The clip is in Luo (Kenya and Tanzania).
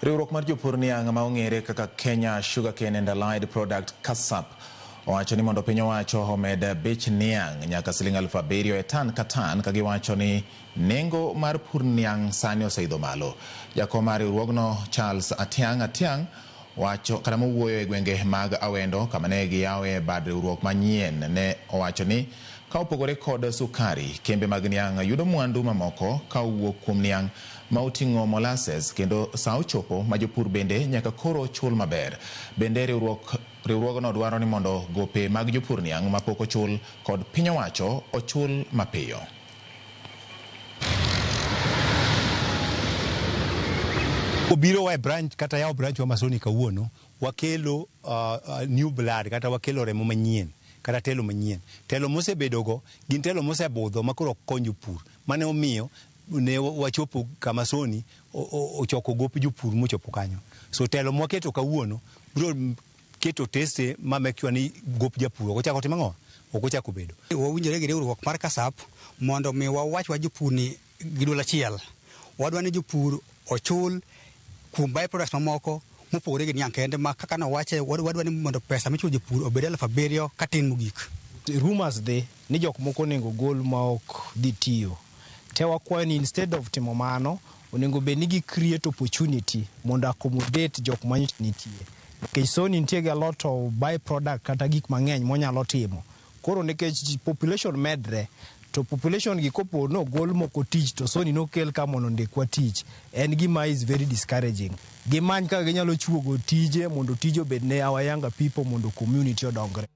Riwruok mar jopur niang' ma ong'ere kaka Kenya Sugarcane and Allied Product KASAP owacho ni mondo piny owacho omed bech niang' nyaka siling 7,000 e tan ka tan ka giwacho ni nengo mar pur niang' sani oseidho malo. Jakom mar riwruogno Charles Atiang' Atiang' wacho kata mowuoyo e gwenge mag Awendo kama ne giyawe bad riwruok manyien ne owacho ni ka opogore kod sukari, kembe mag niang' yudo mwandu mamoko ka owuok kuom niang' ma oting'o molasses kendo sa ochopo ma jopur bende nyaka koro chul maber. Bende riwruok riwruogno dwaro ni mondo gope mag jopur niang' mapok ochul kod piny owacho ochul mapiyo. Obiro wa e branch kata yawo branch wa Masoni kawuono wakelo new blood kata wakelo remo manyien kata telo manyien. Telo mosebedogo gin telo mosebudho ma koro ok kony jopur. Mane omiyo ne wachopo kama Soni ochoko gop jopur mochopo kanyo. So telo mwaketo kawuono biro keto teste ma make sure ni gop japur ok ochako timo ang'o? Ok ochako bedo. Wawinjore gi riwruok mar KASAP mondo mi wawach wa jopur ni gi duol achiel. Wadwa ni jopur ochul kuom by products mamoko mopogore gi niang' kende ma kaka nowache wadwa ni mondo pesa michulo jopur obed 7,000 katin mogik. Rumors dhi ni jok moko onego gol ma ok dhi tiyo. Te wakwayo ni instead of timo mano, onego bed ni gi create opportunity mondo accommodate jok ma nitie. Nikech Sony nitie gi a lot of by product kata gik mang'eny monyalo timo. Koro nikech population medre, to population gi kopo nogol moko tich to Sony nokel ka mondo ondikwa tich, en gima is very discouraging. Gimany kaka ginyalo chuogo tije mondo tije obed ne our younger people mondo community odongre.